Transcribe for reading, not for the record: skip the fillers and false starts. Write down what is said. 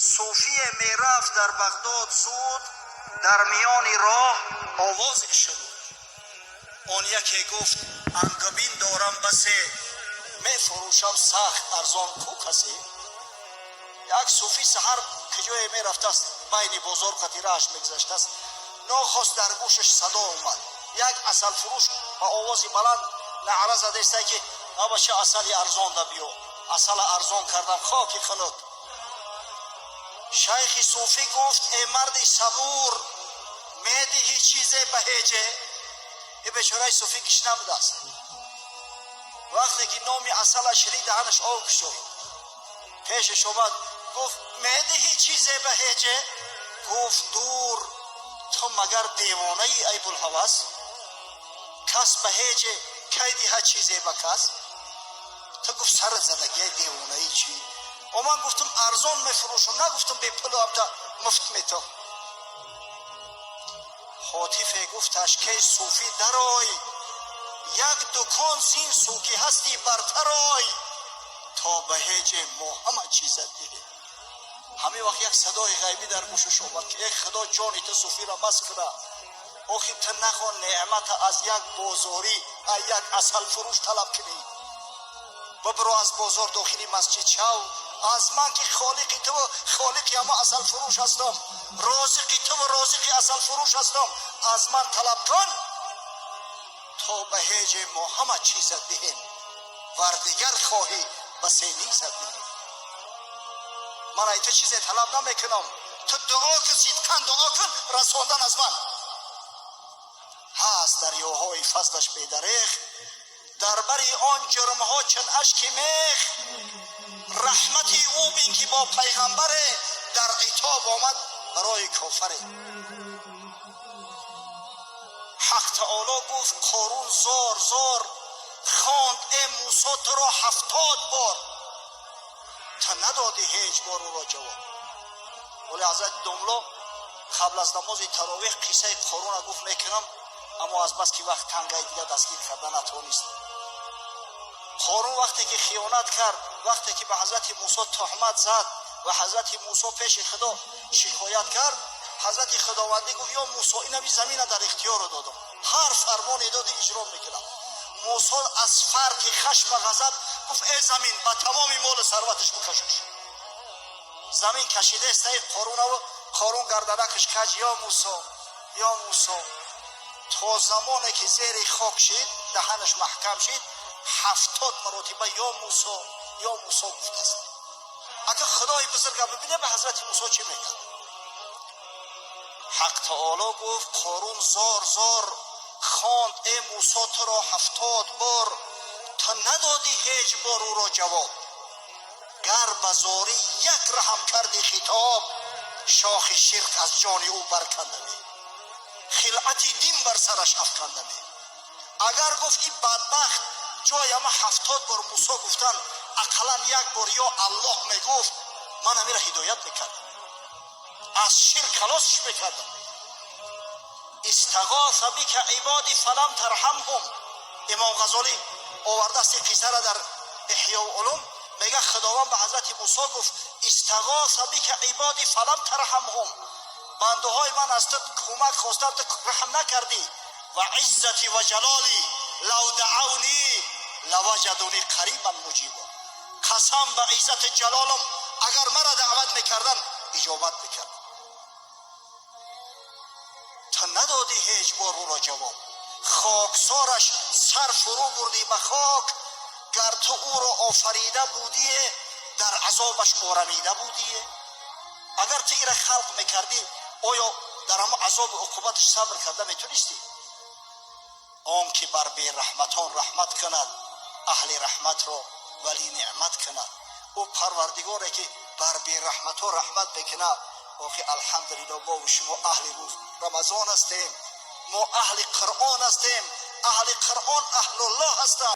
Суфие мерафт дар Бағдод зуд, дар миёни роҳ овозе шунуд. Он яке гуфт: ангабин дорам басе, мефурӯшам сахт арзон, ку касе? Як суфӣ саҳар куҷое мерафтааст, байни бозор қатирааш мегузаштааст. Нохост дар гӯшаш садо омад. Як асалфурӯш ба овози баланд наъра задаиста, ки абача, асали арзон да биё, асала арзон кардам, хоки хунук. Шайхи суфӣ гуфт: э марди сабур, медиҳӣ чизе ба ҳеҷе? Э, бечораи суфӣ гишна будааст. Вақте ки номи асала шунид, даҳанаш об кушод. Пешаш омад, гуфт: медиҳӣ чизе ба ҳеҷе? Гуфт: дур, ту магар девонаи, ай булҳавас? Кас ба ҳеҷе кай диҳад чизе ба кас? Ту, гуфт, сарат задагиай, девонаи чӣ? О, ман гуфтам, арзон мефурӯшам, нагуфтам бепулу абда муфт мето. Ҳотифе гуфташ: кей суфӣ, дарой, як дукон зин су ки ҳастӣ бартарой, то ба ҳеҷе мо ҳама чизат диҳем. Ҳамин вақт як садои ғайбӣ дар гӯшаш омад, ки э худо, ҷони ту суфиро мас куна. Охи, ту нахон неъмата аз як бозорӣ, аз як асалфурӯш талаб кунӣ. Бибиро, аз бозор дохили масҷид шав, аз ман, ки холиқи туву холиқи ҳама асалфурӯш ҳастам, розиқи туву розиқи асалфурӯш ҳастам, аз ман талаб кун, то ба ҳеҷе мо ҳама чизат диҳем, вар дигар хоҳӣ, ба сенизат диҳем. Ман ай ту чизе талаб намекунам, ту дуо кун, сидқан дуо кун, расондан аз ман ҳаст. Дарёҳои фазлаш бедареғ, дар бари он ҷурмҳо чун ашки мех. Раҳмати ӯ бин, ки бо пайғамбаре дар итоб омад барои кофаре. Ҳақ таоло гуфт: Қорун зор зор хонд э Мусо туро 70 бор, ту надодӣ ҳеҷ бор ӯро ҷавоб. Вале ҳазрати домло қабл аз намози таровеҳ қиссаи Қоруна гуфт мекунам, аммо аз бас ки вақт тангаи, дига дастгир карда натонист. Қорун вақте ки хиёнат кард, вақте ки ба ҳазрати Мусо туҳмат зад ва ҳазрати Мусо пеши Худо шикоят кард, ҳазрати Худовандӣ гуфт: ё Мусо, инами замина дар ихтиёро додам, ҳар фармоне доди, иҷро мекунам. Мусо аз фарқи хашма ғазаб гуфт: э замин, ба тамоми молу сарваташ бикашаш. Замин кашидаестаи Қорунаву Қорун гарданакаш каҷ: ё Мусо, ё Мусо. То замоне ки зери хок шид, даҳанаш маҳкам шид, 70 маротиба ё Мусо, ё Мусо гуфтааст. Агар Худои бузурга бибине, ба ҳазрати Мусо чӣ мегӯяд? Ҳақ таоло гуфт: Қорун зор зор хонд э Мусо туро 70 бор, ту надодӣ ҳеҷ бор ӯро ҷавоб. Гар ба зорӣ як раҳм кардӣ хитоб, шохи ширк аз ҷони ӯ баркандаме, хилъати дин бар сараш афкандаме. Агар, гуфт, ин бадбахт ҷои ама 70 бор Мусо гуфтан, ақаллан як бор ё Аллоҳ мегуфт, ман амира ҳидоят мекардам, аз ширк халосш мекардам. Истағоса бика ибоди фалам тарҳамҳум. Имом Ғазолӣ овардааст ин қиссара дар Эҳёу улум. Мега, Худованд ба ҳазрати Мусо гуфт: истағоса бика ибоди фалам тарҳамҳум, бандаҳои ман аз ту кӯмак хостан, ту раҳм накардӣ. Ва иззати ва ҷалоли лав даавни лаваҷадуни қарибан муҷиба. Қасам ба иззати ҷалолам, агар мара даъват мекардан, иҷобат мекардам. Ту надодӣ ҳеҷ бор ӯро ҷавоб, хоксораш сар фурӯ бурдӣ ба хок. Гар ту ӯро офарида будие, дар азобаш орамида будие. Агар ту ира халқ мекардӣ, оё дар ҳамо азобу уқубаташ сабр карда метонистӣ? Он ки бар бераҳматон раҳмат кунад, аҳли раҳматро вали неъмат кунад. Ӯ Парвардигоре, ки бар бераҳматҳо раҳмат мекунад. Охи, алҳамдулилло, мо шумо аҳли рӯз Рамазон ҳастем, мо аҳли Қуръон ҳастем. Аҳли Қуръон аҳлуллоҳ ҳастанд.